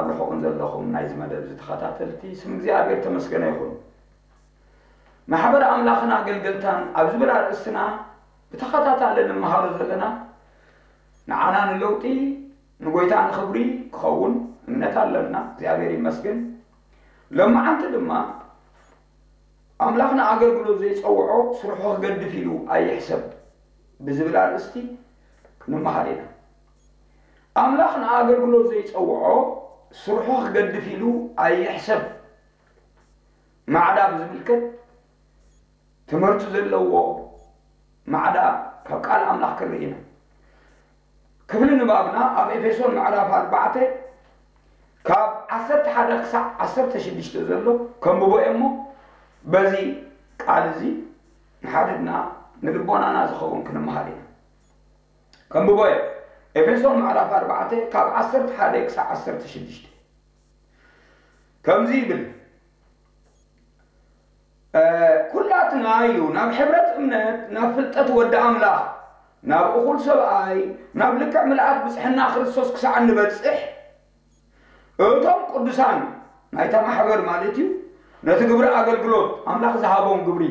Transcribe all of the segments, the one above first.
ርሑቕን ዘለኹም ናይዚ መደብ እዚ ተኸታተልቲ፣ ስም እግዚኣብሔር ተመስገነ ይኹን። ማሕበር ኣምላኽን ኣገልገልታን ኣብ ዝብል ኣርእስትና ብተኸታታሊ እንመሃሮ ዘለና፣ ንዓና ንለውጢ፣ ንጎይታ ንኽብሪ ክኸውን እምነት ኣለና። እግዚኣብሔር ይመስገን። ሎማዓንቲ ድማ ኣምላኽ ንኣገልግሎት ዘይጸውዖ ስርሑ ክገድፍ ኢሉ ኣይሕሰብ ብዝብል ኣርእስቲ ክንመሃር ኢና። ኣምላኽ ንኣገልግሎት ዘይጸውዖ ስርሑ ክገድፍ ኢሉ ኣይሕሰብ። ማዕዳ ብዝምልከት ትምህርቲ ዘለዎ ማዕዳ ካብ ቃል ኣምላኽ ክንርኢ ኢና። ክፍሊ ንባብና ኣብ ኤፌሶን ምዕራፍ ኣርባዕተ ካብ ዓሰርተ ሓደ ክሳዕ ዓሰርተ ሽዱሽተ ዘሎ ከንብቦ እየ እሞ፣ በዚ ቃል እዚ ንሓድግና ንልቦናና ዝኸውን ክንመሃር ኢና። ከንብቦ እየ። ኤፌሶን ምዕራፍ ኣርባዕተ ካብ ዓሰርተ ሓደ ክሳዕ ዓሰርተ ሽዱሽተ ከምዚ ይብል። እ፣ ኩላትና ኢሉ ናብ ሕብረት እምነት፣ ናብ ፍልጠት ወዲ ኣምላኽ፣ ናብ እኹል ሰብኣይ፣ ናብ ልክዕ ምልኣት ብጽሕና ክርስቶስ ክሳዕ እንበጽሕ፣ እቶም ቅዱሳን ናይታ ማሕበር ማለት እዩ፣ ነቲ ግብሪ ኣገልግሎት ኣምላኽ ዝሃቦም ግብሪ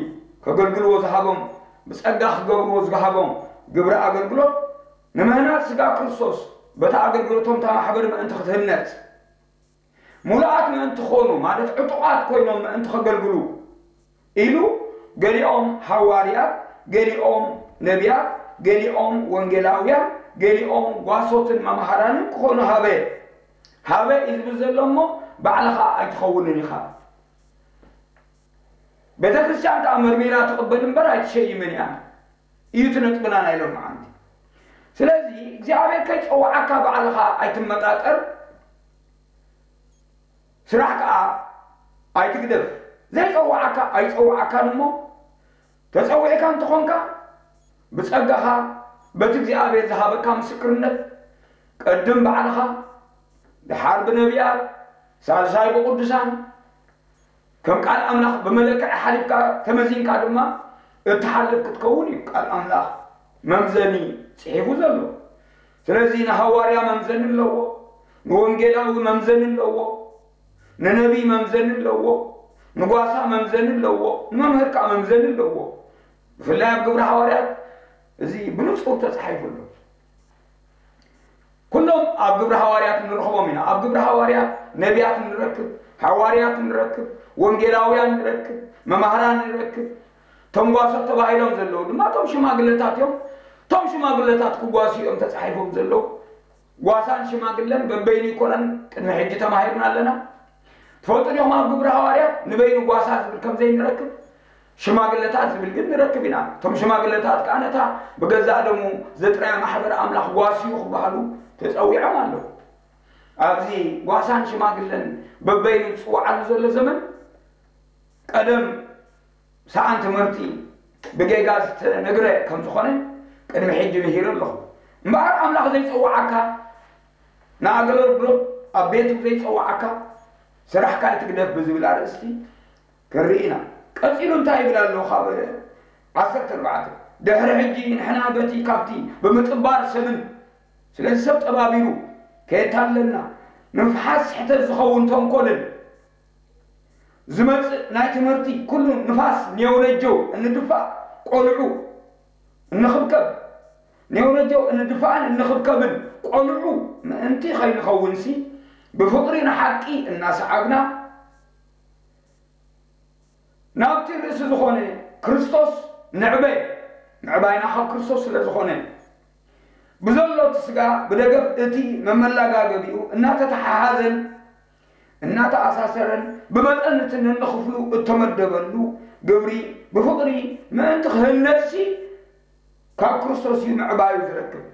ከገልግልዎ ዝሃቦም፣ ብጸጋ ክገብርዎ ዝሃቦም ግብሪ ኣገልግሎት ንምህናጽ ስጋ ክርስቶስ፣ በቲ ኣገልግሎቶም እታ ማሕበር ምእንቲ ክትህነጽ፣ ሙሉኣት ምእንቲ ኾኑ፣ ማለት ዕጡቓት ኮይኖም ምእንቲ ከገልግሉ ኢሉ፣ ገሊኦም ሃዋርያት፣ ገሊኦም ነቢያት፣ ገሊኦም ወንጌላውያን፣ ገሊኦም ጓሶትን መምሃራንን ክኾኑ ሃበ። ሃበ እዩ ዝብል ዘሎ እሞ፣ ባዕልኻ ኣይትኸውንን ኢኻ። ቤተ ክርስቲያን ከኣ መርሚራ ትቕበል እምበር ኣይትሸይምን እያ እዩ እቲ ነጥብና ናይ ሎምዓንቲ። ስለዚ እግዚኣብሔር ከይጸውዓካ ባዕልኻ ኣይትመጣጠር፣ ስራሕ ከኣ ኣይትግደፍ። ዘይጸውዓካ ኣይጸውዓካን እሞ፣ ተጸዊዕካ እንተኾንካ ብጸጋኻ በቲ እግዚኣብሔር ዝሃበካ ምስክርነት ቅድም ባዕልኻ፣ ደሓር ብነቢያት፣ ሳልሳይ ብቅዱሳን፣ ከም ቃል ኣምላኽ ብመለክዒ ሓሊፍካ ተመዚንካ ድማ እትሓልፍ ክትከውን እዩ ቃል ኣምላኽ መምዘኒ ጽሒፉ ዘሎ። ስለዚ ንሃዋርያ መምዘኒ ኣለዎ፣ ንወንጌላዊ መምዘኒ ኣለዎ፣ ንነቢይ መምዘኒ ኣለዎ፣ ንጓሳ መምዘኒ ኣለዎ፣ ንመምህር ከኣ መምዘኒ ኣለዎ። ብፍላይ ኣብ ግብሪ ሃዋርያት እዚ ብንጹር ተጻሒፉ ኣሎ። ኩሎም ኣብ ግብሪ ሃዋርያት ንረኽቦም ኢና። ኣብ ግብሪ ሃዋርያት ነቢያት ንረክብ፣ ሃዋርያት ንረክብ፣ ወንጌላውያን ንረክብ፣ መማህራን ንረክብ። እቶም ጓሶት ተባሂሎም ዘለዉ ድማ እቶም ሽማግለታት እዮም። እቶም ሽማግለታት ክጓሱ እዮም ተጻሒፎም ዘለዉ። ጓሳን ሽማግለን በበይኑ ይኮነን ቅድሚ ሕጂ ተማሂርና ኣለና። ትፈልጡ ዲኹም ኣብ ግብሪ ሃዋርያት ንበይኑ ጓሳ ዝብል ከም ዘይንረክብ? ሽማግለታት ዝብል ግን ንረክብ ኢና። እቶም ሽማግለታት ከኣ ነታ ብገዛእ ደሙ ዘጥረያ ማሕበር ኣምላኽ ጓስዩ ክበሃሉ ተጸዊዖም ኣለዉ። ኣብዚ ጓሳን ሽማግለን በበይኑ ዝጽውዓሉ ዘሎ ዘመን ቀደም ሰኣን ትምህርቲ ብጌጋ ዝተነግረ ከም ዝኾነ ቅድሚ ሕጂ ምሂረ ኣለኹ። እምበኣር ኣምላኽ ዘይጸውዓካ ንኣገልግሎት ኣብ ቤቱ ዘይጸውዓካ ስራሕካ ኣይትግደፍ ብዝብል ኣርእስቲ ክንርኢ ኢና። ቀጺሉ እንታይ ይብል ኣሎ? ካብ ዓሰርተ ኣርባዕተ ድሕሪ ሕጂ ንሕና በቲ ካብቲ ብምጥባር ሰብን ስለዚ ሰብ ጠባቢሩ ከየታለልና ንፍሓት ስሕተት ዝኸውን ተንኮልን ዝመጽእ ናይ ትምህርቲ ኩሉ ንፋስ ኔውነጀው እንድፋእ ቆልዑ እንኽብከብ ኔውነጀው እንድፋእን እንኽብከብን ቆልዑ ምእንቲ ከይንኸውንሲ ብፍቕሪ ንሓቂ እናሰዓብና ናብቲ ርእሲ ዝኾነ ክርስቶስ ንዕበ። ምዕባይና ካብ ክርስቶስ ስለ ዝኾነ ብዘሎ እቲ ስጋ ብደገፍ እቲ መመላጋገቢኡ እናተተሓሓዘን እናተኣሳሰረን ብመጠን እቲ ነንኽፍሉ እተመደበሉ ግብሪ ብፍቕሪ ምእንቲ ክህነጽሲ ካብ ክርስቶስ እዩ ምዕባዩ ዝረክብ።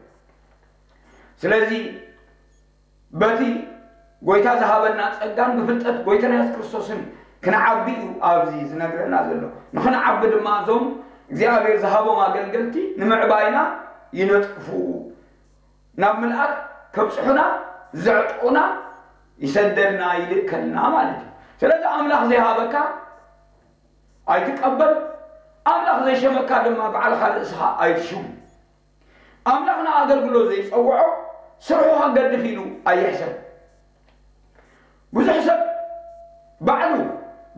ስለዚ በቲ ጎይታ ዝሃበና ጸጋን ብፍልጠት ጎይታና የሱስ ክርስቶስን ክንዓቢ እዩ ኣብዚ ዝነግረና ዘሎ። ንኽንዓቢ ድማ እዞም እግዚኣብሔር ዝሃቦም ኣገልገልቲ ንምዕባይና ይነጥፉ፣ ናብ ምልኣት ከብጽሑና ዘዕጥቑና ይሰደልና ይልእከልና ማለት እዩ። ስለዚ ኣምላኽ ዘይሃበካ ኣይትቀበል፣ ኣምላኽ ዘይሸመካ ድማ ባዕልኻ ርእስኻ ኣይትሽሙ። ኣምላኽ ንኣገልግሎት ዘይጸውዖ ስርሑ ከገድፍ ኢሉ ኣይሕሰብ። ባዕሉ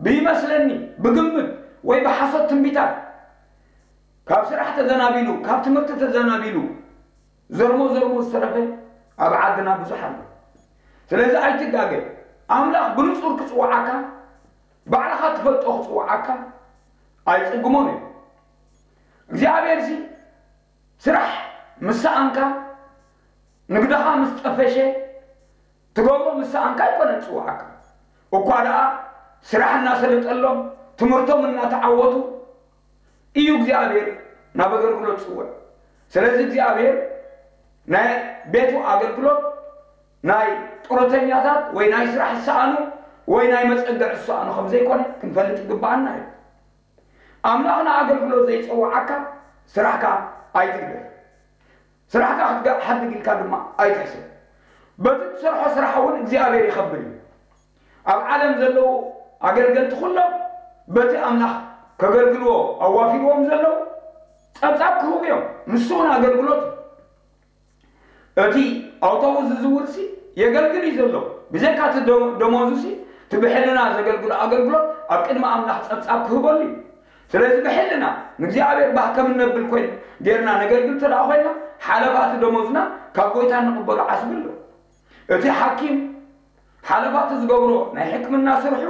ብይመስለኒ፣ ብግምት ወይ ብሓሶት ትንቢታት፣ ካብ ስራሕ ተዘናቢሉ፣ ካብ ትምህርቲ ተዘናቢሉ፣ ዘርሞ ዘርሞ ዝተረፈ ኣብ ዓድና ብዙሕ ኣሎ። ስለዚ ኣይትጋገ። ኣምላኽ ብንጹር ክጽውዓካ፣ ባዕልኻ ትፈልጦ ክጽውዓካ ኣይጽግሞን እዩ። እግዚኣብሔር ሲ ስራሕ ምስ ሰኣንካ፣ ንግድኻ ምስ ጠፈሸ፣ ትገብሮ ምስ ሰኣንካ ኣይኮነን ዝጽውዓካ። እኳ ደኣ ስራሕ እናሰለጠሎም፣ ትምህርቶም እናተዓወቱ እዩ እግዚኣብሔር ናብ ኣገልግሎት ዝጽውዕ። ስለዚ እግዚኣብሔር ናይ ቤቱ ኣገልግሎት ናይ ጡረተኛታት ወይ ናይ ስራሕ ዝሰኣኑ ወይ ናይ መጸግዕ ዝሰኣኑ ከም ዘይኮነ ክንፈልጥ ይግብኣና እዩ። ኣምላኽ ንኣገልግሎት ዘይጸውዓካ ስራሕካ ኣይትግደፍ። ስራሕካ ክትሓድግ ኢልካ ድማ ኣይትሕሰብ። በቲ ትሰርሖ ስራሕ እውን እግዚኣብሔር ይኸብር እዩ። ኣብ ዓለም ዘለዉ ኣገልገልቲ ኩሎም በቲ ኣምላኽ ከገልግልዎ ኣዋፊርዎም ዘለዉ ጸብጻብ ክህቡ እዮም። ንሱ እውን ኣገልግሎት እዩ። እቲ ኣውቶቡስ ዝዝውር ሲ የገልግል እዩ ዘሎ። ብዘይካ እቲ ደ-፣ ደሞዙ ሲ እቲ ብሕልና ዘገልግሎ ኣገልግሎት ኣብ ቅድሚ ኣምላኽ ጸብጻብ ክህበሉ እዩ። ስለዚ ብሕልና ንእግዚኣብሔር ባህ ከም እነብል ኮይን ጌርና ነገልግል እንተ ደኣ ኮይና፣ ሓለፋ እቲ ደሞዝና ካብ ጎይታ እንቕበሎ ዓስቢ ኣሎ። እቲ ሓኪም ሓለፋ እቲ ዝገብሮ ናይ ሕክምና ስርሑ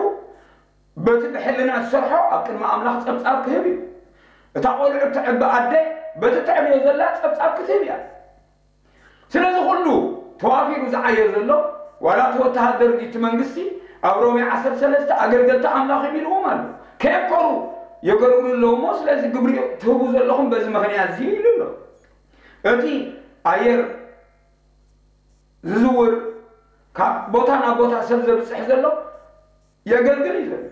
በቲ ብሕልና ዝሰርሖ ኣብ ቅድሚ ኣምላኽ ጸብጻብ ክህብ እዩ። እታ ቆልዑ እትዕቢ ኣደ በቲ ተዕብዮ ዘላ ጸብጻብ ክትህብ እያ። ስለዚ ኩሉ ተዋፊሩ ዝዓዮ ዘሎ፣ ዋላ እቲ ወተሃደር ድዩ እቲ መንግስቲ፣ ኣብ ሮሜ ዓሰርተ ሰለስተ ኣገልገልቲ ኣምላኽ እዮም ኢልዎም ኣሎ። ከየፍቀሩ የገልግሉ ኣለዉ እሞ፣ ስለዚ ግብሪ ትህቡ ዘለኹም በዚ ምኽንያት እዚ ኢሉ ኣሎ። እቲ ኣየር ዝዝውር፣ ካብ ቦታ ናብ ቦታ ሰብ ዘብጽሕ ዘሎ የገልግል እዩ ዘሎ።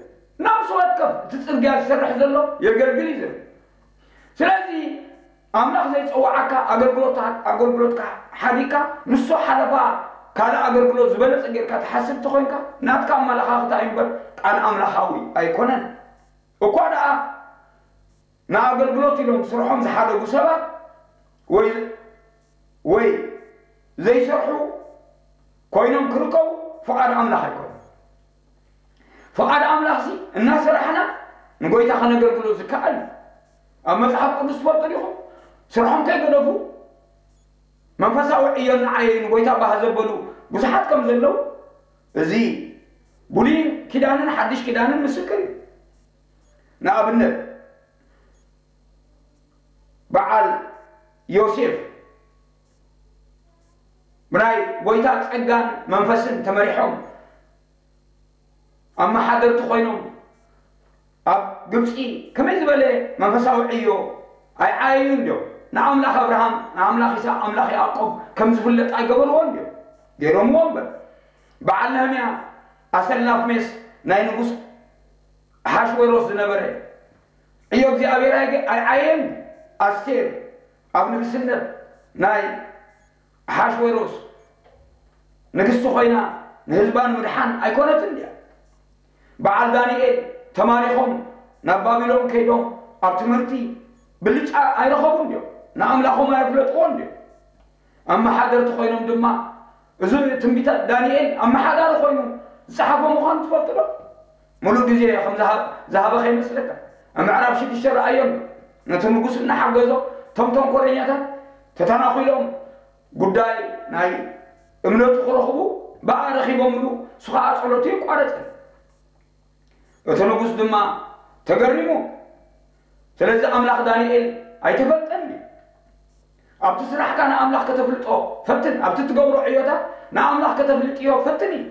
ነፍሲ ወከፍ እቲ ጽርግያ ዝሰርሕ ዘሎ የገልግል እዩ ዘሎ። ስለዚ ኣምላኽ ዘይጸውዓካ ኣገልግሎትካ፣ ኣገልግሎትካ ሓዲግካ ንሱ ሓለፋ ካልእ ኣገልግሎት ዝበለጸ ጌርካ ትሓስብ እንተኾይንካ፣ ናትካ ኣመለኻኽታ እዩ እምበር ቃል ኣምላኻዊ ኣይኮነን። እኳ ደኣ ንኣገልግሎት ኢሎም ስርሖም ዝሓደጉ ሰባት ወይ፣ ወይ ዘይሰርሑ ኮይኖም ክርከቡ ፍቓድ ኣምላኽ ኣይኮነን። ፍቓድ ኣምላኽሲ እናሰራሕና ንጎይታ ከነገልግሎ ዝከኣል እዩ። ኣብ መጽሓፍ ቅዱስ ትፈልጡ ዲኹም? ስርሖም ከይገደፉ መንፈሳዊ ዕዮ እናዓየዩ ንጎይታ ባህ ዘበሉ ብዙሓት ከም ዘለዉ እዚ ብሉይ ኪዳንን ሓድሽ ኪዳንን ምስክር እዩ። ንኣብነት በዓል ዮሴፍ ብናይ ጎይታ ጸጋን መንፈስን ተመሪሖም ኣመሓደርቲ ኮይኖም ኣብ ግብጺ ከመይ ዝበለ መንፈሳዊ ዕዮ ኣይዓየዩን ድዮም? ንኣምላኽ ኣብርሃም፣ ንኣምላኽ ይስሐቅ፣ ኣምላኽ ያዕቆብ ከም ዝፍለጥ ኣይገበርዎን ድዮም? ገይሮምዎ እምበር። በዓል ነህምያ ኣሰናፍ ሜስ ናይ ንጉስ ኣሓሽወሮስ ዝነበረ ዕዮ እግዚኣብሔር ኣይገ-፣ ኣይዓየን። ኣስቴር ኣብ ንግስነት ናይ ኣሓሽወሮስ ንግስቲ ኮይና ንህዝባ ንምድሓን ኣይኮነትን ድያ? በዓል ዳንኤል ተማሪኾም ናብ ባቢሎን ከይዶም ኣብ ትምህርቲ ብልጫ ኣይረኸቡን ድዮም? ንኣምላኾም ኣየፍለጥዎን ድዮም? ኣመሓደርቲ ኮይኖም ድማ፣ እዚ ትንቢተ ዳንኤል ኣመሓዳሪ ኮይኑ ዝጸሓፎ ምዃኑ ትፈልጡ ዶ? ምሉእ ግዜ ከም ዝሃ-፣ ዝሃበ ከይመስለካ። ኣብ ምዕራፍ ሽዱሽተ ረኣዮም፣ ነቲ ንጉስ እናሓገዞ፣ እቶም ተንኮለኛታት ተተናኺሎም ጉዳይ ናይ እምነቱ ክረኽቡ ብኣ ረኺቦምሉ፣ እሱ ኸኣ ጸሎቱ የቋረጸ። እቲ ንጉስ ድማ ተገሪሙ። ስለዚ ኣምላኽ ዳንኤል ኣይተፈልጠን ድዩ? ኣብቲ ስራሕካ ንኣምላኽ ከተፍልጦ ፈትን፣ ኣብቲ ትገብሮ ዕዮታት ንኣምላኽ ከተፍልጥዮ ፈትን እዩ።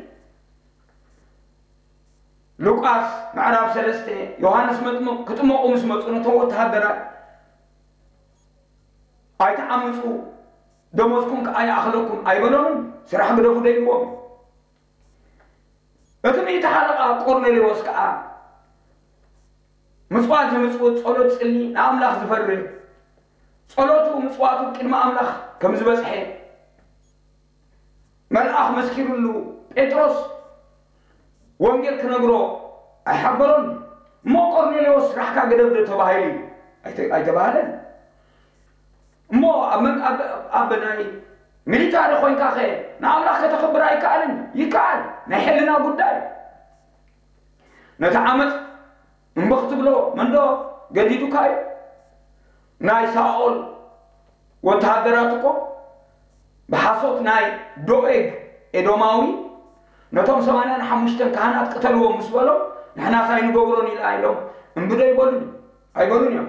ሉቃስ ምዕራፍ ሰለስተ፣ ዮሃንስ መጥምቕ ክጥመቑ ምስ መጹ ነቶም ወተሃደራት ኣይትዓምጹ፣ ደሞዝኩም ከኣ ይኣኽለኩም ኣይበሎምን፣ ስራሕ ግደፉ ዶ ኢልዎም እዩ። እቲ ሚእቲ ሓለቓ ቆርኔሌዎስ ከኣ ምጽዋት ዝምጽውት፣ ጸሎት ዝጽሊ፣ ንኣምላኽ ዝፈርህ፣ ጸሎቱ ምጽዋቱ ቅድሚ ኣምላኽ ከም ዝበጽሐ መልኣኽ መስኪሩሉ፣ ጴጥሮስ ወንጌል ክነግሮ ኣይሓበሮን። እሞ ቆርኔሌዎስ ስራሕካ ግደፍ ዶ ተባሂሉ እዩ? ኣይተ-፣ ኣይተባህለን። እሞ ኣብ መን-፣ ኣብ፣ ኣብ ናይ ሚሊታሪ ኮይንካ ኸ ንኣምላኽ ከተኽብር ኣይከኣልን? ይከኣል። ናይ ሕልና ጉዳይ። ነቲ ዓመፅ እምቢ ክትብሎ መንዶ ገዲዱካ እዩ? ናይ ሳኦል ወተሃደራት እኮ ብሓሶት ናይ ዶኤግ ኤዶማዊ ነቶም ሰማንያን ሓሙሽተን ካህናት ቅተልዎም ምስ በሎም፣ ንሕናስ ኣይንገብሮን ኢላ ኢሎም እምቢ ዶ ይበሉን? ኣይበሉን እዮም።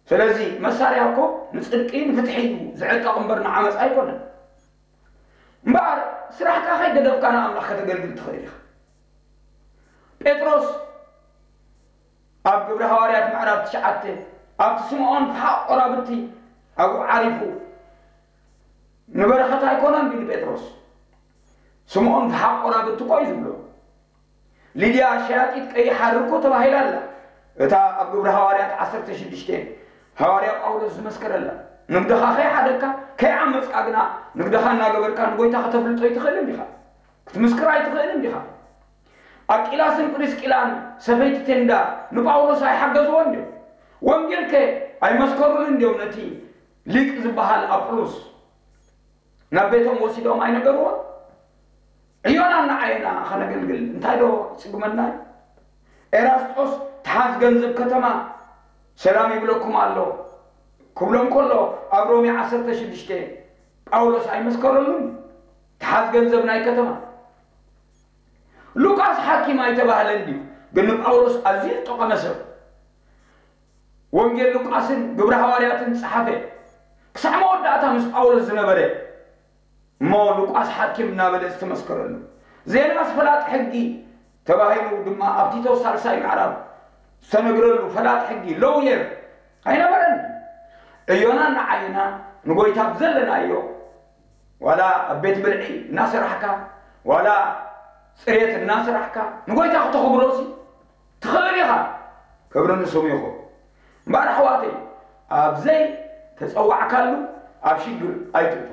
ስለዚ መሳርያ እኮ ንፅድቂ ንፍትሒ እዩ ዝዕጠቕ እምበር ንዓመፅ ኣይኮነን። እምበኣር ስራሕካ ከይገደፍካ ንኣምላኽ ከተገልግል ትኽእል ኢኻ። ጴጥሮስ ኣብ ግብሪ ሃዋርያት ምዕራፍ ትሽዓተ ኣብቲ ስምዖን ፍሓቕ ቆራብቲ ኣብኡ ዓሪፉ ንበረኸት ኣይኮነን ድዩ ንጴጥሮስ? ስምዖን ፍሓቕ ቆራብቲ እኮ እዩ ዝብሎ። ሊድያ ሸያጢት ቀይሕ ሓሪ እኮ ተባሂላ ኣላ። እታ ኣብ ግብሪ ሃዋርያት ዓሰርተ ሽዱሽተ ሃዋርያ ጳውሎስ ዝመስከረላ። ንግድኻ ከይሓደግካ ከይዓመፅካ ግና ንግድኻ እናገበርካ ንጎይታ ከተፍልጦ ኣይትኽእልን ዲኻ? ክትምስክር ኣይትኽእልን ዲኻ? ኣቂላስን ፕሪስቂላን ሰፈይቲ ቴንዳ ንጳውሎስ ኣይሓገዝዎን ድዮም? ወንጌልከ ኣይመስከሩልን ድዮም ነቲ ሊቅ ዝበሃል ኣጵሎስ? ናብ ቤቶም ወሲዶም ኣይነገርዎን? ዕዮና እናዓየና ኸነገልግል እንታይ ዶ ይጽግመና እዩ? ኤራስጦስ ተሓዝ ገንዘብ ከተማ ሰላም ይብለኩም ኣሎ ክብሎም ከሎ ኣብ ሮሜ ዓሰርተ ሽዱሽተ ጳውሎስ ኣይመስከረሉን? ተሓዝ ገንዘብ ናይ ከተማ። ሉቃስ ሓኪም ኣይተባህለን ድዩ? ግን ንጳውሎስ ኣዝዩ ዝጠቐመ ሰብ። ወንጌል ሉቃስን ግብረ ሃዋርያትን ጸሓፈ። ክሳዕ መወዳእታ ምስ ጳውሎስ ዝነበረ እሞ ሉቃስ ሓኪም እናበለ ዝተመስከረሉ። ዜናስ ፈላጥ ሕጊ ተባሂሉ ድማ ኣብ ቲቶስ ሳልሳይ ምዕራፍ ዝተነግረሉ ፈላጥ ሕጊ፣ ሎውየር፣ ኣይነበረን። ዕዮና እናዓየና ንጎይታ ብዘለናዮ፣ ዋላ ኣብ ቤት ብልዒ እናሰራሕካ፣ ዋላ ጽሬት እናሰራሕካ ንጎይታ ክተኽብሮሲ ትኽእል ኢኻ። ክብሪ ንስሙ ይኹን። እምበኣር ኣሕዋተይ፣ ኣብ ዘይተጸዋዕካሉ ኣብ ሽግር ኣይትእቶ።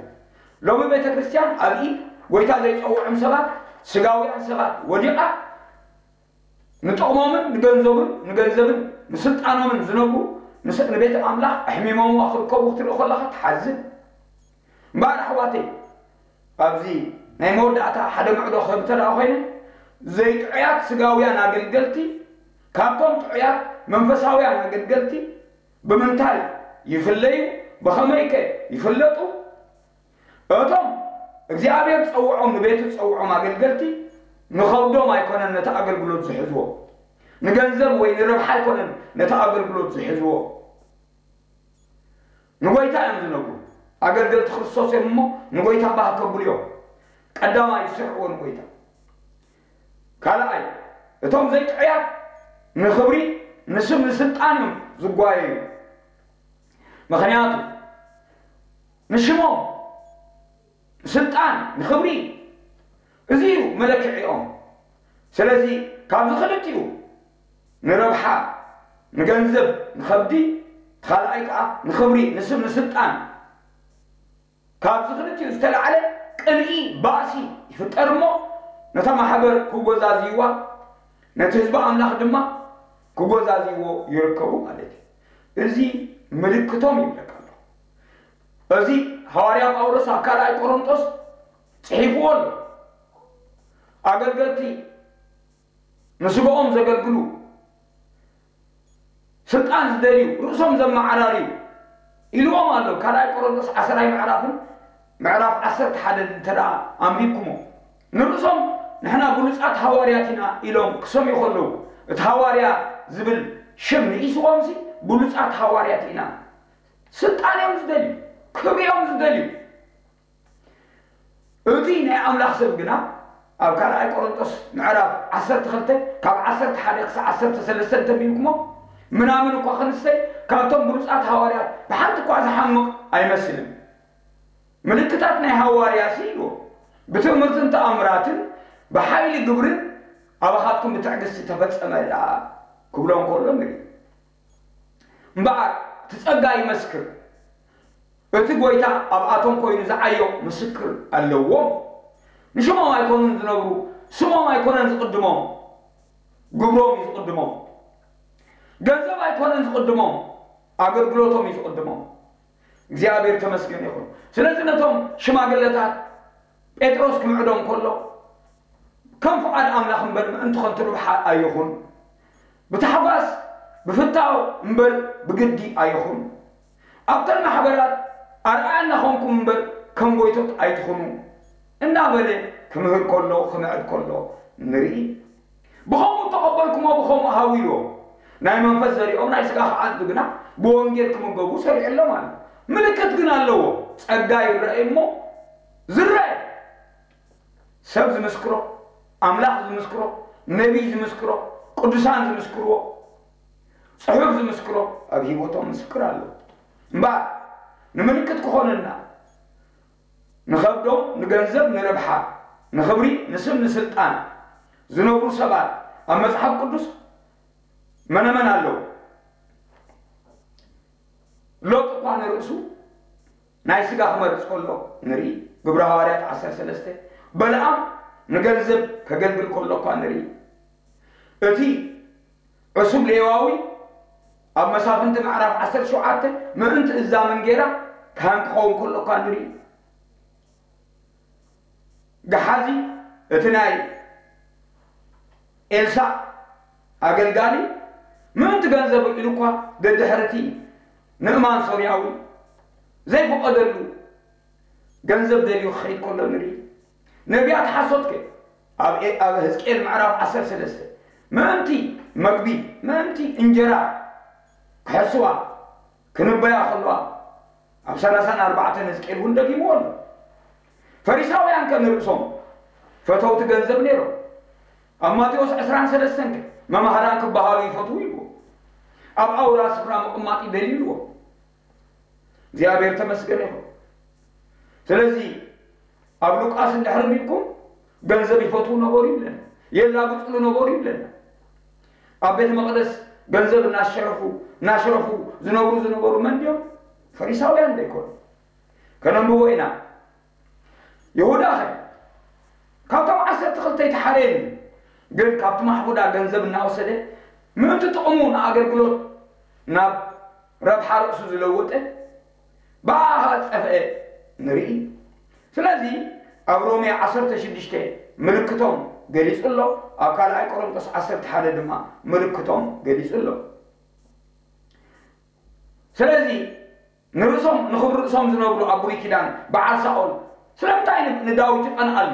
ሎሚ ቤተ ክርስቲያን ኣብ ኢድ ጎይታ ዘይጸውዖም ሰባት፣ ስጋውያን ሰባት ወዲቓ፣ ንጥቕሞምን ንገንዘቡን ንገንዘብን ንስልጣኖምን ዝነብሩ፣ ንስ-፣ ንቤተ ኣምላኽ ኣሕሚሞምዋ ክርከቡ ክትርኢ ከለኻ ትሓዝን። እምበኣር ኣሕዋተይ፣ ኣብዚ ናይ መወዳእታ ሓደ ምዕዶ ክህብ እንተ ደኣ ኮይነ፣ ዘይጥዑያት ስጋውያን ኣገልገልቲ ካብቶም ጥዑያት መንፈሳውያን ኣገልገልቲ ብምንታይ ይፍለዩ? ብኸመይከ ይፍለጡ? እቶም እግዚኣብሔር ዝጸውዖም፣ ንቤቱ ዝጸውዖም ኣገልገልቲ ንኸብዶም ኣይኮነን ነቲ ኣገልግሎት ዝሕዝዎ። ንገንዘብ ወይ ንረብሓ ኣይኮነን ነቲ ኣገልግሎት ዝሕዝዎ። ንጎይታ እዮም ዝነብሩ። ኣገልገልቲ ክርስቶስ እዮም እሞ ንጎይታ ባህ ከብሉ እዮም። ቀዳማይ ዝስርዕዎ ንጎይታ። ካልኣይ፣ እቶም ዘይጥዑያት ንኽብሪ፣ ንስም፣ ንስልጣን እዮም ዝጓየዩ። ምኽንያቱ ንሽሞም፣ ንስልጣን፣ ንኽብሪ፣ እዚ እዩ መለክዒኦም። ስለዚ ካብዚ ክልቲኡ፣ ንረብሓ፣ ንገንዘብ፣ ንኸብዲ፣ እቲ ካልኣይ ከዓ ንኽብሪ፣ ንስም፣ ንስልጣን፣ ካብዚ ክልቲኡ ዝተላዕለ ቅንኢ፣ ባእሲ ይፍጠር እሞ ነታ ማሕበር ክጎዛዝይዋ፣ ነቲ ህዝቢ ኣምላኽ ድማ ክጎዛዝይዎ ይርከቡ ማለት እዩ። እዚ ምልክቶም ይብለካ ኣሎ። እዚ ሃዋርያ ጳውሎስ ኣብ ካልኣይ ቆሮንጦስ ጽሒፍዎ ኣሎ። ኣገልገልቲ ንስጋኦም ዘገልግሉ፣ ስልጣን ዝደልዩ፣ ርእሶም ዘመዓራርዩ ኢልዎም ኣሎ። ካልኣይ ቆሮንቶስ ዓሰርተ ምዕራፍን ምዕራፍ ዓሰርተ ሓደን እንተ ደኣ ኣንቢብኩሞ፣ ንርእሶም ንሕና ብሉጻት ሃዋርያት ኢና ኢሎም ክሰምዩ ከለዉ፣ እቲ ሃዋርያ ዝብል ሽም ንኢስዎምሲ ብሉጻት ሃዋርያት ኢና። ስልጣን እዮም ዝደልዩ፣ ክብሪ እዮም ዝደልዩ። እቲ ናይ ኣምላኽ ሰብ ግና ኣብ ካልኣይ ቆሮንጦስ ምዕራፍ ዓሰርተ ክልተ ካብ ዓሰርተ ሓደ ክሳብ ዓሰርተ ሰለስተ እንተንቢብኩሞ፣ ምናምን እኳ ክንስተይ ካብቶም ብሉጻት ሃዋርያት ብሓንቲ እኳ ዝሓምቕ ኣይመስልን። ምልክታት ናይ ሃዋርያሲ ኢልዎ፣ ብትእምርትን ተኣምራትን ብሓይሊ ግብርን ኣባኻትኩም ብትዕግስቲ ተፈጸመ ደኣ ክብሎ እንከሎ ንርኢ። እምበኣር እቲ ጸጋ ይመስክር። እቲ ጐይታ ኣብኣቶም ኮይኑ ዝዓዮ ምስክር ኣለዎም። ንሽሞም ኣይኮኑን ዝነብሩ፣ ስሞም ኣይኮነን ዝቕድሞም፣ ግብሮም እዩ ዝቕድሞም። ገንዘብ ኣይኮነን ዝቕድሞም፣ ኣገልግሎቶም እዩ ዝቕድሞም። እግዚኣብሔር ተመስገን ይኹን። ስለዚ ነቶም ሽማግለታት ጴጥሮስ ክምዕዶም ከሎ ከም ፍቓድ ኣምላኽ እምበር ምእንቲ ኸንቱ ርብሓ ኣይኹን። ብታሕጓስ ብፍታው እምበር ብግዲ ኣይኹን። ኣብተን ማሕበራት ኣርኣያ እናኾንኩም እምበር ከም ጎይቶት ኣይትኹኑ እናበለ ክምህር ከሎ ክምዕድ ከሎ ንርኢ። ብኸምኡ እተቐበልኩሞ ብኸምኡ ሃቡ ኢልዎ። ናይ መንፈስ ዘሪኦም ናይ ስጋ ክዓጽዱ ግና ብወንጌል ክምገቡ ሰሪዐሎም ኣሎ። ምልክት ግን ኣለዎ። ጸጋ ይረኣይ እሞ ዝረኣይ ሰብ ዝምስክሮ፣ ኣምላኽ ዝምስክሮ፣ ነቢይ ዝምስክሮ፣ ቅዱሳን ዝምስክርዎ፣ ጽሑፍ ዝምስክሮ ኣብ ህይወቶም ምስክር ኣሎ። እምበኣር ንምልክት ክኾነና ንኸብዶም ንገንዘብ ንረብሓ ንኽብሪ ንስም ንስልጣን ዝነብሩ ሰባት ኣብ መጽሓፍ ቅዱስ መነመን ኣለዉ? ሎጥ እኳ ንርእሱ ናይ ስጋ ክመርጽ ከሎ ንርኢ። ግብረ ሃዋርያት ዓሰርተ ሰለስተ። በለዓም ንገንዘብ ከገልግል ከሎ እኳ ንርኢ። እቲ ዕሱብ ሌዋዊ ኣብ መሳፍንቲ ምዕራፍ ዓሰርተ ሸውዓተ ምእንቲ እዛ መንጌራ ካህን ክኸውን ከሎ እኳ ንርኢ። ገሓዚ እቲ ናይ ኤልሳዕ ኣገልጋሊ ምእንቲ ገንዘብ ኢሉ እኳ ደድሕርቲ ንእማን ሶርያዊ ዘይፈቐደሉ ገንዘብ ደልዩ ክኸይድ ከሎ ንርኢ። ነቢያት ሓሶትከ ኣብ ኣብ ህዝቅኤል ምዕራፍ ዓሰርተ ሰለስተ ምእንቲ መግቢ ምእንቲ እንጀራ ክሕስዋ ክንበያ ከለዋ ኣብ ሰላሳን ኣርባዕተን ህዝቅኤል እውን ደጊምዎ ኣሎ። ፈሪሳውያን ከ ንርእሶም ፈተውቲ ገንዘብ ነይሮም። ኣብ ማቴዎስ ዕስራን ሰለስተን ከ መማህራን ክበሃሉ ይፈትዉ ኢልዎ። ኣብ ኣውራ ስፍራ ምቕማጥ ይደልዩ ኢልዎ። እግዚኣብሔር ተመስገን ይኹን። ስለዚ ኣብ ሉቃስ እንድሕር ሪብኩም ገንዘብ ይፈትዉ ነበሩ ይብለና፣ የላግፅሉ ነበሩ ይብለና። ኣብ ቤተ መቕደስ ገንዘብ እናሸረፉ እናሸረፉ ዝነብሩ ዝነበሩ መን ድዮም? ፈሪሳውያን ዶ ይኮኑ? ከነንብቦ ኢና። ይሁዳ ኸ ካብቶም ዓሰርተ ክልተ ኣይተሓረየን እዩ፣ ግን ካብቲ ማሕፉዳ ገንዘብ እናወሰደ ምእንቲ ጥቕሙ ንኣገልግሎት ናብ ረብሓ ርእሱ ዝለወጠ ብኣኻ ዝጠፍአ ንርኢ። ስለዚ ኣብ ሮሜ ዓሰርተ ሽዱሽተ ምልክቶም ገሊጹ ኣሎ። ኣብ ካልኣይ ቆሮንቶስ ዓሰርተ ሓደ ድማ ምልክቶም ገሊጹ ኣሎ። ስለዚ ንርእሶም ንኽብሪ ርእሶም ዝነብሩ ኣብ ብሉይ ኪዳን በዓል ሳኦል ስለምንታይ ንዳዊት ይቐንኣሉ?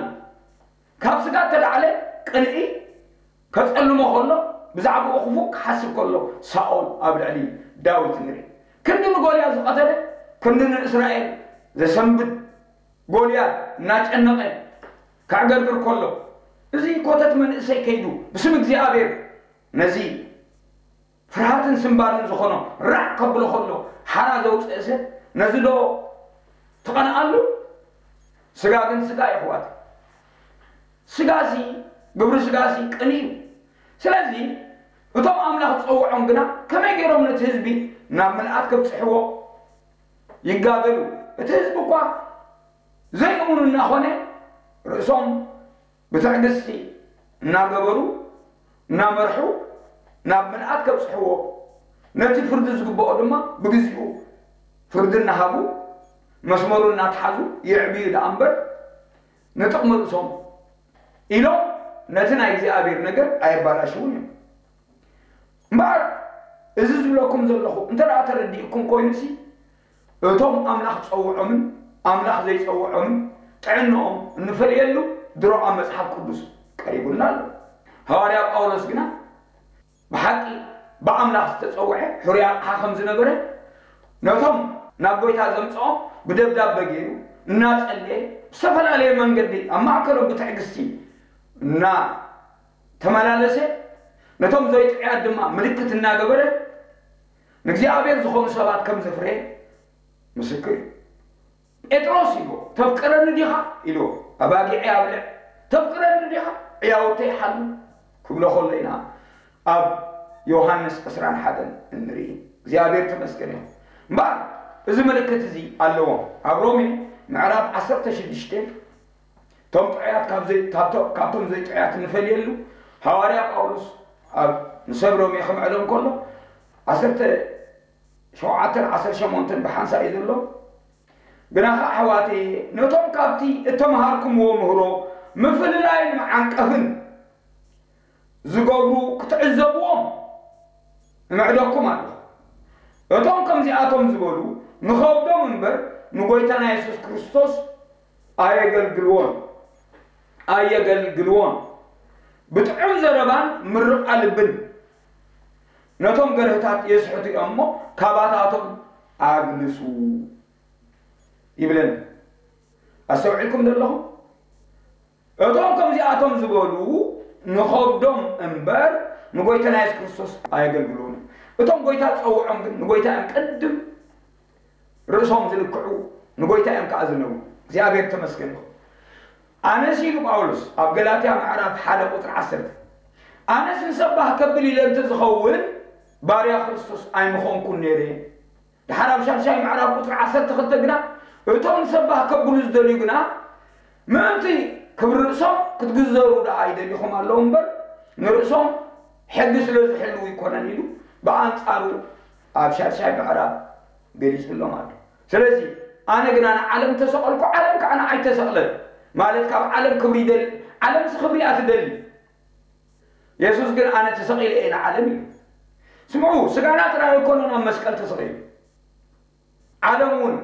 ካብ ስጋ እተላዕለ ቅንኢ ከጸልሞ ከሎ ብዛዕባኡ ክፉእ ክሓስብ ከሎ ሳኦል ኣብ ልዕሊ ዳዊት ንርኢ። ክንዲ ንጎልያድ ዝቐተለ ክንዲ ንእስራኤል ዘሰንብድ ጎልያድ እናጨነቐ ከዕገርግር ከሎ እዚ ኮተት መንእሰይ ከይዱ ብስም እግዚኣብሔር ነዚ ፍርሃትን ስምባልን ዝኾኖ ራዕ ከብሎ ከሎ ሓራ ዘውፅእ ሰብ ነዚ ዶ ትቐንኣሉ? ስጋ ግን ስጋ ይሕዋት። ስጋሲ ግብሪ ስጋሲ ቅን እዩ። ስለዚ እቶም ኣምላኽ ዝፀውዖም ግና ከመይ ገይሮም ነቲ ህዝቢ ናብ ምልኣት ከብፅሕዎ ይጋደሉ። እቲ ህዝቢ እኳ ዘይእሙን እናኾነ ርእሶም ብትዕግስቲ እናገበሩ እናመርሑ ናብ ምልኣት ከብፅሕዎ ነቲ ፍርዲ ዝግብኦ ድማ ብግዚኡ ፍርዲ እናሃቡ መስመሩ እናተሓዙ የዕብዩ ደኣ እምበር ንጥቕሚ ርእሶም ኢሎም ነቲ ናይ እግዚኣብሔር ነገር ኣየባላሽውን እዮም። እምበኣር እዚ ዝብለኩም ዘለኹ እንተ ደኣ ተረዲእኩም ኮይኑሲ እቶም ኣምላኽ ዝጸውዖምን ኣምላኽ ዘይጸውዖምን ጥዕንኦም እንፈልየሉ ድሮ ኣብ መጽሓፍ ቅዱስ ቀሪቡልና ኣሎ። ሃዋርያ ጳውሎስ ግና ብሓቂ ብኣምላኽ ዝተጸውዐ ሕሩይ ኣቕሓ ከም ዝነበረ ነቶም ናብ ጎይታ ዘምጽኦም ብደብዳበ ገይሩ እናጸለየ ብዝተፈላለየ መንገዲ ኣብ ማእከሎም ብትዕግስቲ እና ተመላለሰ ነቶም ዘይጥዑያት ድማ ምልክት እናገበረ ንእግዚኣብሔር ዝኾኑ ሰባት ከም ዘፍረየ ምስክር እዩ። ጴጥሮስ ኢልዎ ተፍቅረኒ ዲኻ ኢልዎ ኣባጊዐይ ኣብልዕ ተፍቅረኒ ዲኻ ዕያውተይ ሓሉ ክብሎ ከሎ ኢና ኣብ ዮሃንስ ዕስራን ሓደን እንርኢ። እግዚኣብሔር ተመስገን ይኹን። እምበኣር እዚ ምልክት እዚ ኣለዎም። ኣብ ሮሜ ምዕራፍ ዓሰርተ ሽዱሽተ እቶም ጥዑያት ካብቶም ዘይጥዑያት እንፈልየሉ ሃዋርያ ጳውሎስ ኣብ ንሰብ ሮሜ ክምዕዶም ከሎ ዓሰርተ ሸውዓተን ዓሰርተ ሸሞንተን ብሓንሳእ እዩ ዘሎ። ግና ኸዓ ኣሕዋተየ ነቶም ካብቲ እተምሃርኩምዎ ምህሮ ምፍልላይን መዓንቀፍን ዝገብሩ ክትዕዘብዎም እምዕደኩም ኣለኹ። እቶም ከምዚኣቶም ዝበሉ ንኸብዶም እምበር ንጎይታና የሱስ ክርስቶስ ኣየገልግልዎን ኣየገልግልዎን። ብጥዑም ዘረባን ምርቓ ልብን ነቶም ገርህታት የስሕቱ እዮም እሞ፣ ካባታቶም ኣግልሱ ይብለና። ኣስተውዒልኩም ዶ ኣለኹም? እቶም ከምዚኣቶም ዝበሉ ንኸብዶም እምበር ንጎይታና የሱስ ክርስቶስ ኣየገልግልዎን። እቶም ጎይታ ዝጸውዖም ግን ንጎይታ እዮም ቅድም ርእሶም ዝልክዑ፣ ንጎይታ እዮም ከኣ ዝነብሩ። እግዚኣብሔር ተመስገን ይኹን። ኣነስ ኢሉ ጳውሎስ ኣብ ገላትያ ምዕራፍ ሓደ ቁጽሪ ዓሰርተ፣ ኣነስ ንሰባህ ከብል ኢለ እንተ ዝኸውን ባርያ ክርስቶስ ኣይምኾንኩን ነይረ። ድሓር ኣብ ሻድሻይ ምዕራፍ ቁጽሪ ዓሰርተ ክልተ ግና፣ እቶም ንሰባህ ከብሉ ዝደልዩ ግና ምእንቲ ክብሪ ርእሶም ክትግዘሩ ደኣ ይደልኹም ኣለዉ እምበር፣ ንርእሶም ሕጊ ስለ ዝሕልዉ ኣይኮነን ኢሉ ብኣንጻሩ ኣብ ሻድሻይ ምዕራፍ ገሊጹሎም ኣሎ። ስለዚ ኣነ ግና ንዓለም ተሰቐልኩ፣ ዓለም ከዓ ንዓይ ተሰቕለ። ማለት ካብ ዓለም ክብሪ ይደሊ፣ ዓለምሲ ክብሪ እያ ትደሊ። የሱስ ግን ኣነ ተሰቒለ እየ ንዓለም ኢሉ። ስምዑ፣ ስጋና ጥራይ ኣይኮነን ኣብ መስቀል ተሰቒሉ። ዓለም እውን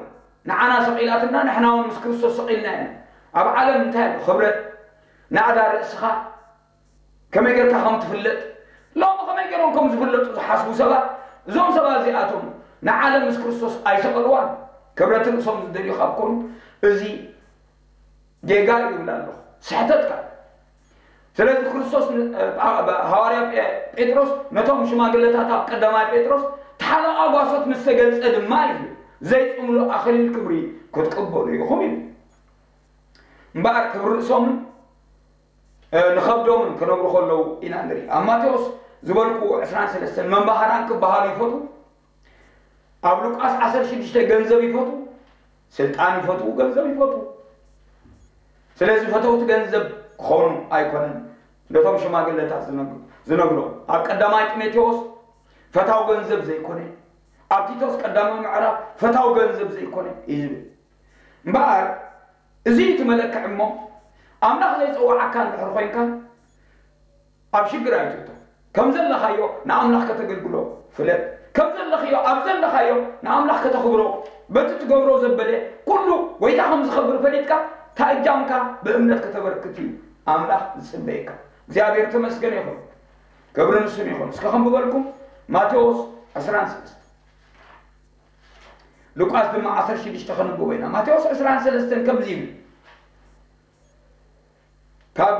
ንዓና ሰቒላትና፣ ንሕና እውን ምስ ክርስቶስ ሰቒልና ኢና። ኣብ ዓለም እንታይ ኣሎ? ክብረት፣ ናእዳ ርእስኻ፣ ከመይ ጌርካ ከም ትፍለጥ፣ ሎሚ ከመይ ገይሮም ከም ዝፍለጡ ዝሓስቡ ሰባት፣ እዞም ሰባት እዚኣቶም ንዓለም ምስ ክርስቶስ ኣይሰቐልዋን። ክብረት ርእሶም ዝደልዩ ካብ ኮኑ፣ እዚ ጌጋ እዩ ይብል ኣለኹ። ስሕተትካ። ስለዚ ክርስቶስ ን-፣ እ፣ ጳ-፣ ብ-፣ ሃዋርያ ጴ-፣ ጴጥሮስ ነቶም ሽማግለታት ኣብ ቀዳማይ ጴጥሮስ፣ ተሓለቓ ጓሶት ምስ ተገልጸ ድማ እዩ፣ ዘይጽምሉ ኣኽሊል ክብሪ ክትቅበሉ ኢኹም ኢሉ። እምበኣር ክብሪ ርእሶምን፣ እ፣ ንኸብዶምን ክነብሩ ከለዉ ኢና ንርኢ። ኣብ ማቴዎስ ዝበልኩዎ ዕስራን ሰለስተን መምባህራን ክበሃሉ ይፈትዉ። ኣብ ሉቃስ ዓሰርተ ሽዱሽተ ገንዘብ ይፈትዉ፣ ስልጣን ይፈትዉ፣ ገንዘብ ይፈትዉ። ስለዚ ፈተውቲ ገንዘብ ክኾኑ ኣይኮነን ነቶም ሽማግለታት ዝነግ-፣ ዝነግሮም። ኣብ ቀዳማይ ጢሞቴዎስ ፈታው ገንዘብ ዘይኮነ፣ ኣብ ቲቶስ ቀዳማይ ምዕራፍ ፈታው ገንዘብ ዘይኮነ እዩ ዝብል። እምበኣር እዚ እዩ እቲ መለክዒ እሞ፣ ኣምላኽ ዘይጸውዓካ እንድሕር ኮይንካ፣ ኣብ ሽግር ኣይትእቶ። ከም ዘለኻዮ ንኣምላኽ ከተገልግሎ ፍለጥ። ከም ዘለኽዮ፣ ኣብ ዘለኻዮ ንኣምላኽ ከተኽብሮ፣ በቲ ትገብሮ ዘበለ ኩሉ ጎይታ ከም ዝኸብር ፈሊጥካ፣ እታ እጃምካ ብእምነት ከተበርክት እዩ ኣምላኽ ዝጽበየካ። እግዚኣብሔር ተመስገን ይኹን። ክብሪ ንስም ይኹን። እስከ ከንብበልኩም፣ ማቴዎስ ዕስራን ሰለስተን። ሉቃስ ድማ ዓሰርተ ሽዱሽተ ከንብቦ ኢና። ማቴዎስ ዕስራን ሰለስተን ከምዚ ይብል፣ ካብ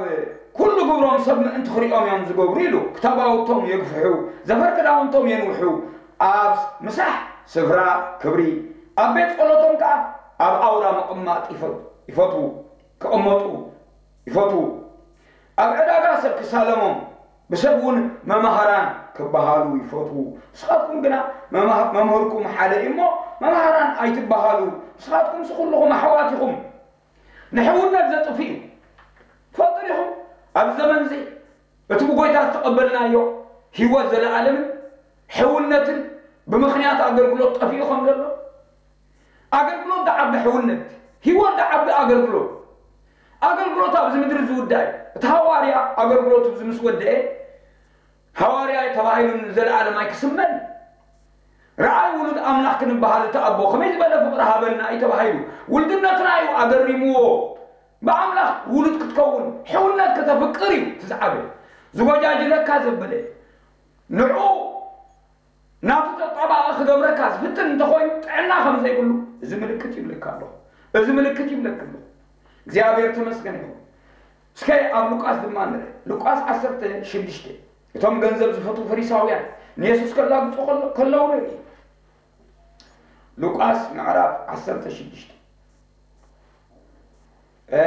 ኩሉ ግብሮም ሰብ ምእንቲ ክሪኦም እዮም ዝገብሩ ኢሉ፣ ክታባውቶም የግፍሑ፣ ዘፈር ክዳውንቶም የንውሑ፣ ኣብ ምሳሕ ስፍራ ክብሪ፣ ኣብ ቤት ጸሎቶም ከኣ ኣብ ኣውራ ምቕማጥ ይፈ-፣ ይፈትዉ፣ ክቕመጡ ይፈትዉ። ኣብ ዕዳጋ ሰብ ክሳለሞም፣ ብሰብ እውን መማህራን ክበሃሉ ይፈትዉ። ንስኻትኩም ግና መማህ-፣ መምህርኩም ሓደ እዩ እሞ፣ መማህራን ኣይትበሃሉ። ንስኻትኩምሲ ኩልኹም ኣሕዋት ኢኹም። ንሕውነት ዘጥፍእ እዩ። ትፈልጡ ዲኹም? ኣብዚ ዘመን እዚ እቲ ብጎይታ ዝተቐበልናዮ ህይወት ዘለኣለምን ሕውነትን ብምኽንያት ኣገልግሎት ጠፊኡ ከም ዘሎ። ኣገልግሎት ዝዓቢ ሕውነት፣ ህይወት ዝዓቢ ኣገልግሎት። ኣገልግሎት ኣብዚ ምድሪ ዝውዳእ እዩ። እቲ ሃዋርያ ኣገልግሎት ኣብዚ ምስ ወደአ፣ ሃዋርያ ተባሂሉ ንዘለኣለም ኣይክስመን። ረኣይ ውሉድ ኣምላኽ ክንበሃል እቲ ኣቦ ከመይ ዝበለ ፍቕሪ ሃበና እዩ ተባሂሉ። ውልድነትና እዩ ኣገሪምዎ። ብኣምላኽ ውሉድ ክትከውን፣ ሕውነት ከተፍቅር እዩ እቲ ዝዓበየ። ዝጎጃጅለካ ዘበለ፣ ንዑ ናቱ ተጣባቒ ክገብረካ ዝፍትን እንተኾይኑ፣ ጥዕና ከም ዘይብሉ እዚ ምልክት ይብለካ ኣለኹ። እዚ ምልክት ይብለካ ኣለኹ። እግዚኣብሔር ተመስገን ይኹን። እስከ ኣብ ሉቃስ ድማ ንርአ። ሉቃስ ዓሰርተ ሽዱሽተ፣ እቶም ገንዘብ ዝፈትዉ ፈሪሳውያን ንየሱስ ከላግጹ ከሎ-፣ ከለዉ ንርኢ። ሉቃስ ምዕራፍ ዓሰርተ ሽዱሽተ፣ እ፣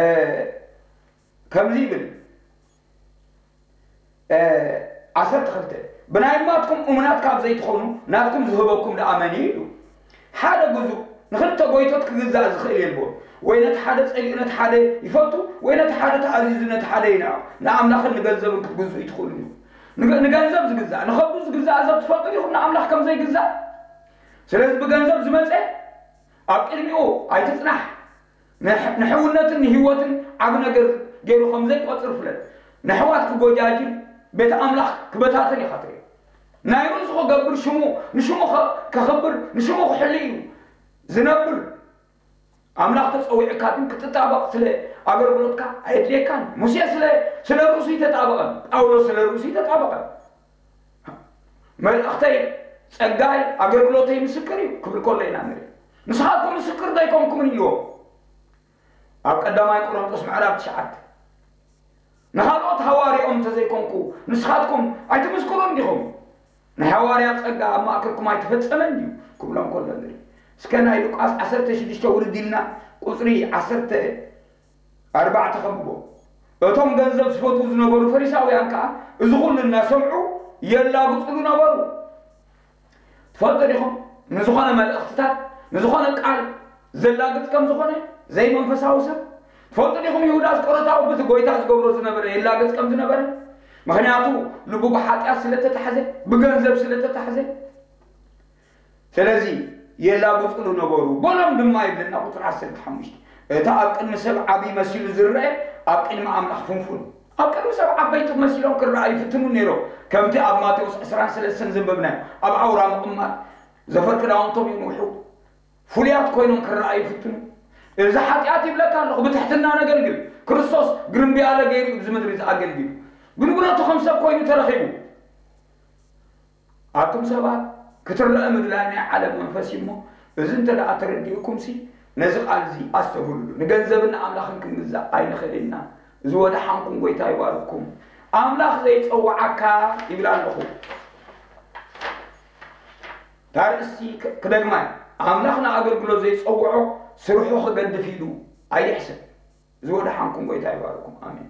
ከምዚ ይብል፣ እ፣ ዓሰርተ ክልተ፣ "ብናይ እማትኩም እሙናት ካብ ዘይትኾኑ፣ ናትኩም ዝህበኩም ደኣ መን እዩ?" ኢሉ። "ሓደ ግዙእ ንኽልተ ጎይቶት ክግዛእ ዝኽእል የልቦን። ወይ ነቲ ሓደ ጸሊኡ ነቲ ሓደ ይፈቱ፣ ወይ ነቲ ሓደ ተኣዚዙ ነቲ ሓደ ይንዕቕ። ንኣምላኽን ንገንዘብን ክትግዝኡ ኣይትኽእሉን ኢኹም።" ንገ-፣ ንገንዘብ ዝግዛእ፣ ንኸብዱ ዝግዛእ ሰብ ትፈልጡ ዲኹም ንኣምላኽ ከም ዘይግዛእ? ስለዚ ብገንዘብ ዝመጸ ኣብ ቅድሚኡ ኣይትጽናሕ። ንሕ-፣ ንሕውነትን ንህይወትን ዓቢ ነገር ገይሩ ከም ዘይቆጽር ፍለጥ። ንሕዋት ክጎጃጅል፣ ቤት ኣምላኽ ክበታተን ኢኻ ትርኢ። ናይ ርእሱ ክገብር ሽሙ፣ ንሽሙ ከ-፣ ከኽብር፣ ንሽሙ ክሕሉ እዩ ዝነብር። ኣምላኽ ተጸዊዕካ ግን ክትጣበቕ ስለ ኣገልግሎትካ ኣየድልየካን። ሙሴ ስለ፣ ስለ ርእሱ ይተጣበቐን፣ ጳውሎስ ስለ ርእሱ ይተጣበቐን። መልእኽተይ፣ ጸጋይ፣ ኣገልግሎተይ ምስክር እዩ ክብል ከሎ ኢና ንርኢ። ንስኻትኩም ምስክር ዶ ኣይኮንኩምን ኢልዎም ኣብ ቀዳማይ ቆሮንቶስ ምዕራፍ ትሽዓተ። ንኻልኦት ሃዋርያኦም እንተዘይኮንኩ ንስኻትኩም ኣይትምስክሩን ዲኹም? ናይ ሃዋርያ ጸጋ ኣብ ማእከልኩም ኣይተፈጸመን ድዩ ክብሎም ከሎ ንርኢ። እስከ ናይ ሉቃስ ዓሰርተ ሽዱሽተ ውርድ ኢልና ቁጽሪ ዓሰርተ ኣርባዕተ ከንብቦ። እቶም ገንዘብ ዝፈትዉ ዝነበሩ ፈሪሳውያን ከኣ እዚ ኹሉ እናሰምዑ የላግጹሉ ነበሩ። ትፈልጡ ዲኹም ንዝኾነ መልእኽትታት ንዝኾነ ቃል ዘላግጽ ከም ዝኾነ ዘይመንፈሳዊ ሰብ? ትፈልጡ ዲኹም ይሁዳ ኣስቆሮታዊ በቲ ጎይታ ዝገብሮ ዝነበረ የላግጽ ከም ዝነበረ? ምኽንያቱ ልቡ ብሓጢኣት ስለተታሕዘ፣ ብገንዘብ ስለተታሕዘ። ስለዚ የላግጹሉ ነበሩ። በሎም ድማ ይብለና ቁጽሪ ዓሰርተ ሓሙሽተ። እቲ ኣብ ቅድሚ ሰብ ዓቢ መሲሉ ዝረአ ኣብ ቅድሚ ኣምላኽ ፍንፉን። ኣብ ቅድሚ ሰብ ዓበይቲ መሲሎም ክረኣዩ ይፍትኑ ነይሮም። ከምቲ ኣብ ማቴዎስ ዕስራን ሰለስተን ዘንበብናዮ፣ ኣብ ኣውራ ምቕማጥ፣ ዘፈር ክዳውንቶም የንውሑ፣ ፍሉያት ኮይኖም ክረኣዩ ይፍትኑ። እዚ ሓጢኣት ይብለካ ኣለኹ፣ ብትሕትና ነገልግል። ክርስቶስ ግርምብያለ ገይሩ እዩ ኣብዚ ምድሪ ዝኣገልግል። ግን ብነቱ ከም ሰብ ኮይኑ ተረኺቡ። ኣቱም ሰባት፣ ክትረአ ምድላይ ናይ ዓለም መንፈስ እዩ እሞ፣ እዚ እንተ ደኣ ተረዲኡኩምሲ፣ ነዚ ቃል እዚ ኣስተብህሉሉ። ንገንዘብን ንኣምላኽን ክንግዛእ ኣይንኽእልን ኢና። እዚ ወደሓንኩም፣ ጎይታ ይባርኩም። ኣምላኽ ዘይጸውዓካ ይብል ኣለኹ። እታ ርእሲ ክ-፣ ክደግማ እየ። ኣምላኽ ንኣገልግሎት ዘይጸውዖ ስርሑ ክገድፍ ኢሉ ኣይሕሰብ። እዚ ወደሓንኩም፣ ጎይታ ይባርኩም። ኣሜን።